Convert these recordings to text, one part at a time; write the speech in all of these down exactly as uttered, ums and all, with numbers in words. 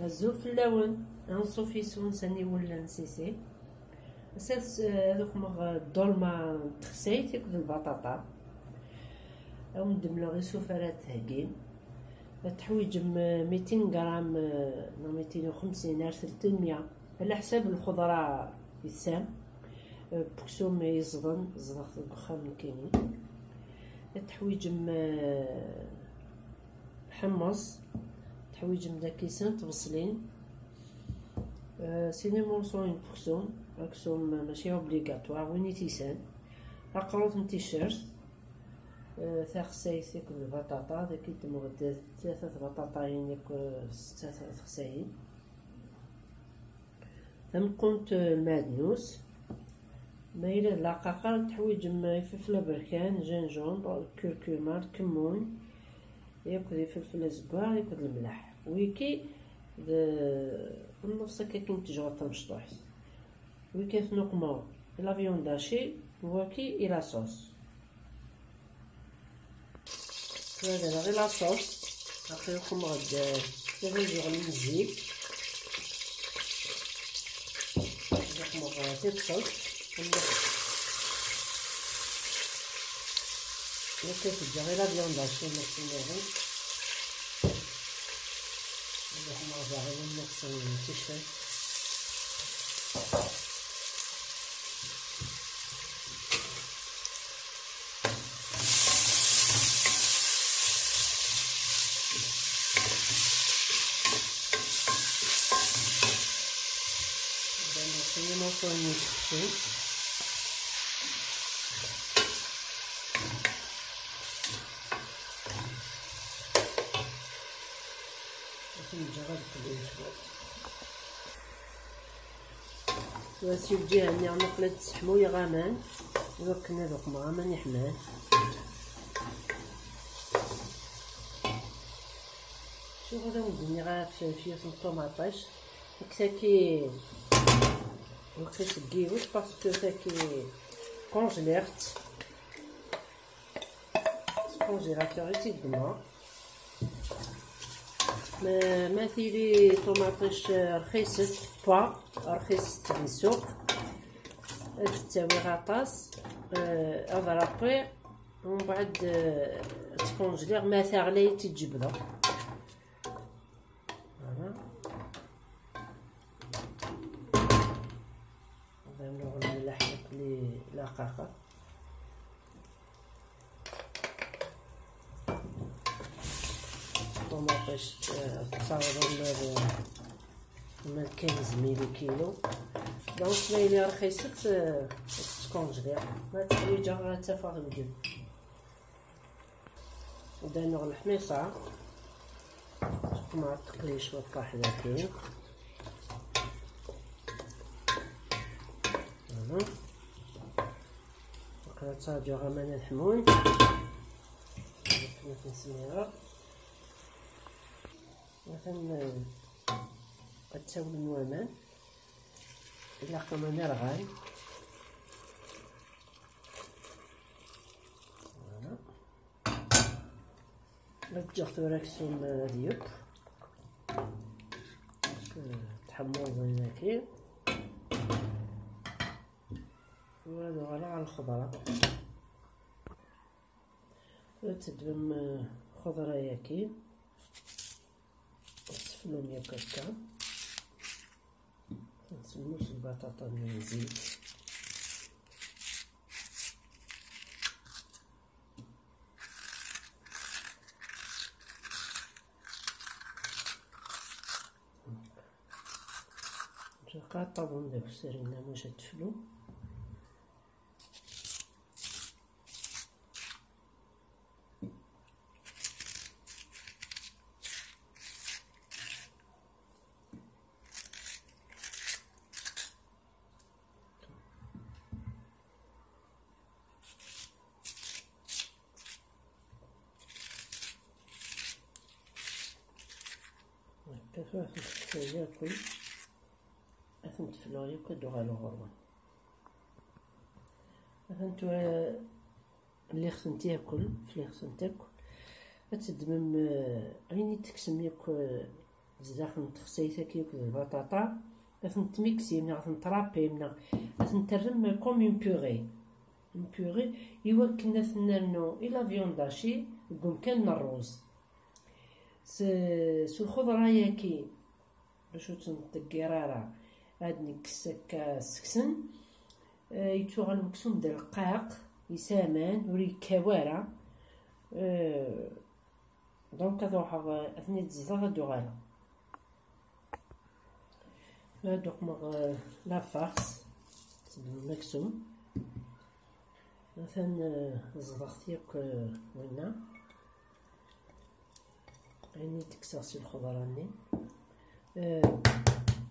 Azul fell-awen, anṣuf yes-wen s aniwel n Sisi. Ass-a s-, ad uqmeɣ ddolma n texsayt akked lbaṭaṭa. Ad wen-d-mleɣ isufar ara d-theggim. Ad teḥwiǧem, eh, mitin gram, eh, neɣ mitin u xemsin ar telt mya, ɛla ḥsab lxeḍra i tesɛam. Eh, n uksum yeẓden, zedɣeɣ-t deg uxxam nekkini. Ad teḥwiǧem, eh, ḥemmeẓ, teḥwiǧem daki sin tbeṣlin, eh, sin imurṣuyen n uksum, aksum mačči obligatoire, win i t-yesɛan, aqrut n ticcert, eh, taxsayt akked lbaṭaṭa, daki ddmeɣ-d tlata tbaṭaṭayin akked setta texsayin. Tameqqunt, eh, lmeɛdnus. Ma yella d laqaqer, teḥwiǧem ifelfel aberkan, gingembre, curcuma, lkemmun, akked ifelfel azeggaɣ, akked lemleḥ. Wiki d nnefṣ akka akin n tejɣelt tamecṭuḥt. Wiki ad ten-uqmeɣ i la viande hachée, waki i la sauce. Tura daɣ i la sauce, aql-i uqmeɣ-d, eh, kra n uzeɣlen n zzit. Ad uqmeɣ, eh, tibṣelt. Nekk ad ǧǧeɣ i la viande hachée, merci Mary. Ad uqmeɣ daɣ i nnefṣ n ticcert. Iban akken imuṭuyen yekfen. Ad ten-ǧǧeɣ ad qqlen cwiṭ. Tura si lǧiha-nni aql-i ad d-sseḥmuyeɣ aman, iwakken ad uqmeɣ aman iḥman. Acuɣer ad wen-d-iniɣ ɣef, ɣef yiwet n ṭumaṭic, nekk tagi, waqil seg yiwet, parce que tagi congelɣ-tt. S congélateur i tt-id-ddmeɣ. Ma, ma tili ṭumaṭic, eh, rxiset, pas rxiset di ssuq, ad ttawiɣ aṭas, eh, ad raqiɣ, umbeɛd, eh, ad tt-congelɣ, ma teɣli i tt-id-jebdeɣ. Voilà. Ad nuɣ lmelḥ akked laqaqa. Ṭumaṭic, eh, tettaweḍ ula d, ula d quinze mille kilo. Donc, ma yili rxiset, eh, ad tt-congelɣ. Ma teḥwiǧeɣ, ad tt-afeɣ tebdel. Ad nuɣ leḥmiṣa. Teqmeɛ teqli cwiṭ waḥed akin. Voilà. Aql-i ttaǧǧaɣ aman ad ḥmun. Akken ad ten-smireɣ. Atan, eh, ad ttawlen waman. Ilaq aman irɣan. Voilà. Ad ǧǧeɣ tura aksum ad yekk. Tḥemmuḍ daki. Tura ad uɣaleɣ ɣer lxeḍra. Ad teddmem, eh, lxeḍra-yaki. Ad teflum yakk akka. Ad semmus lbaṭaṭa-nni n zzit. Ǧeqqa ṭṭabem deg usrin-a, maca teflu. Akka tura ad ten-tefluɣ yakk, ad uɣaleɣ ɣur-wen. Atan tura lliɣ-tent yakk, fliɣ-tent akk. Ad teddmem, eh, ayen i d-tekksem yakk, eh, Zdaxel n texsayt-agi akked lbaṭaṭa, ad tent-tmiksim neɣ ad tent-trapim neɣ ad tent-terrem comme une purée. Une purée, i wakken ad ten-nernu i la viande hachée deg umkan n ṛṛuz. S, s lxeḍra-yagi, bac ur tt-nṭeggir ara, ad nekkes akka seg-sen. Eh, yettuɣal weksum d rqaq, yesɛa aman, ur yekkaw ara. Eh, donc ad ruḥeɣ, eh, ad ten-id-zdeɣ, ad d-uɣaleɣ. Ad uqmeɣ, eh, la farce, seg umeksum. Atan, eh, zdeɣ-t yakk, eh, winna. Ayen i d-kkseɣ si lxeḍra-nni. Eh,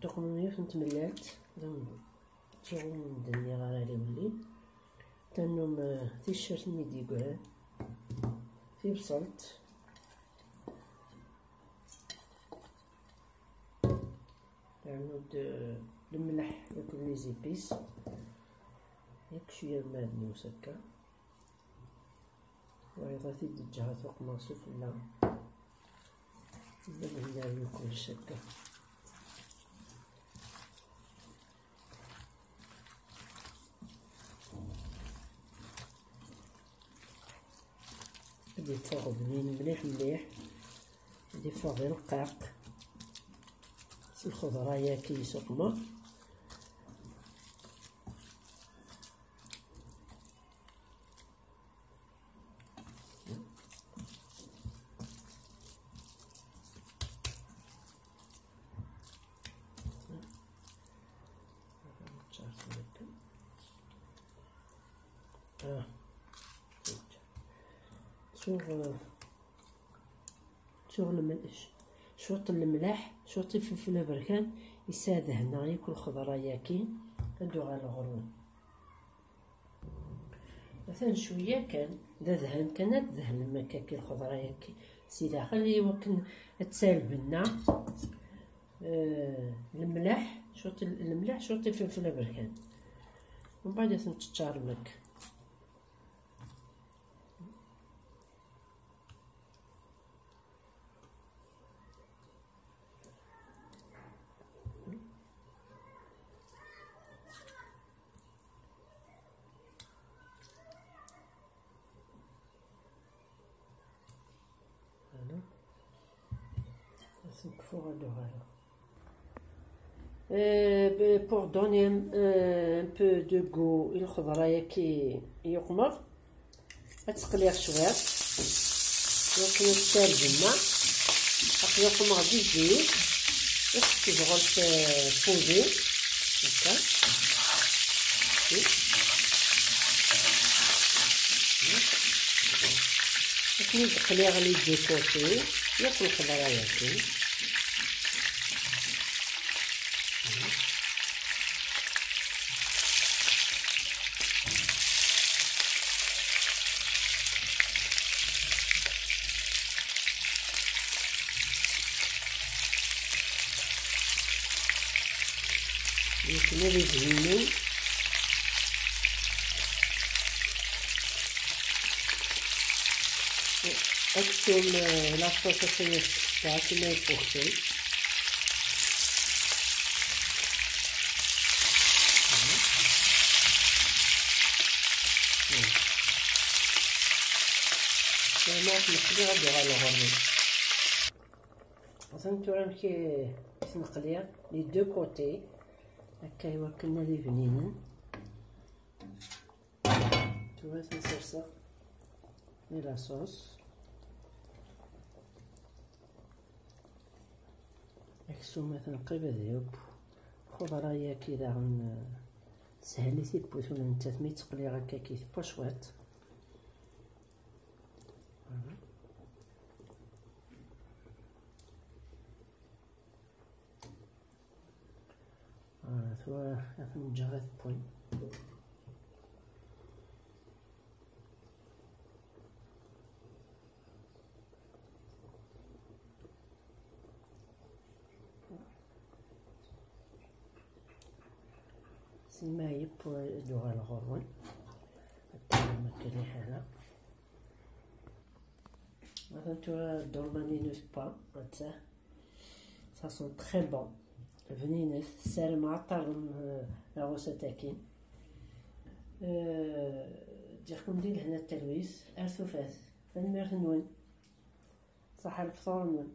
tuqmem yiwet n tmellalt, d am-, ttuɣ ur d-nniɣ ara lewli. Tannum, eh, ticcert-nni d-yeggran. Tibṣelt. Rnu-d, eh, lemleḥ akked les épices. Yak cwiya n lmeɛdnus akka. Wayeḍ ad t-id-ǧǧeɣ ad t-uqmeɣ sufella. Ad nernu kullec akka. Ad yeffeɣ bnin mliḥ mliḥ. Ad yeffeɣ d rqaq. S lxeḍra-yagi i suqmeɣ. Ah. Ttuɣ, eh, ttuɣ lemleḥ, cwiṭ n lemleḥ, cwiṭ ifelfel aberkan, yesɛa dehneɣ yakk lxeḍra-yagi, ad d-uɣaleɣ ɣur-wen. Atan cwiya kan, d adhan kan, ad tdehnem akka-ki lxeḍra-yagi si daxel, i wakken ad tserr lbenna, eh, lemleḥ, cwiṭ n lemleḥ, cwiṭ ifelfel aberkan. Mbeɛd ad ten-teččarem akka. Voilà. Ad ten-kfuɣ ad d-uɣaleɣ. Euh, pour donner un, euh, un peu de goût i lxeḍra-yagi i uqmeɣ, ad tt-qliɣ cwiṭ. Wakken ad tserr lbenna. Aql-i uqmeɣ di zzit. Ad tt-tezɣel, euh, poudre. Akka. Akken i d-qliɣ les deux côtés, yakk lxeḍra-yagi. Akken ad izminen. Aksum, eh, la sauce akken ad teččeḍ, akken ad ifuktun. Yerna ad t-nexli ad d-uɣaleɣ ɣur-wen. Atan tura amek i t-neqli, les deux côtés, akka i wakken ad ibninen. Tura ad ten-serseɣ di la sauce. Aksum atan qrib ad yeww. Lxeḍra-yagi daɣen, eh, teshel i tiwwurt, ula nettat mi tt-qliɣ akka-ki tewwa cwiṭ. Voilà. Voilà, tura ad ten-ǧǧeɣ ad wwin. Simma yewwa ad uɣaleɣ ɣur-wen. Ad teẓrem akka liḥala. Atan tura ddurman-inu tewwa, atta. Ça sent très bon. Bninet, ssarameɣ ad tarḍem, euh, la recette-agi. Euh, ǧǧiɣ-ken di lehna d talwit, ar tufat. Tanemmirt-nwen. Ṣaḥḥa lefṭur-nwen.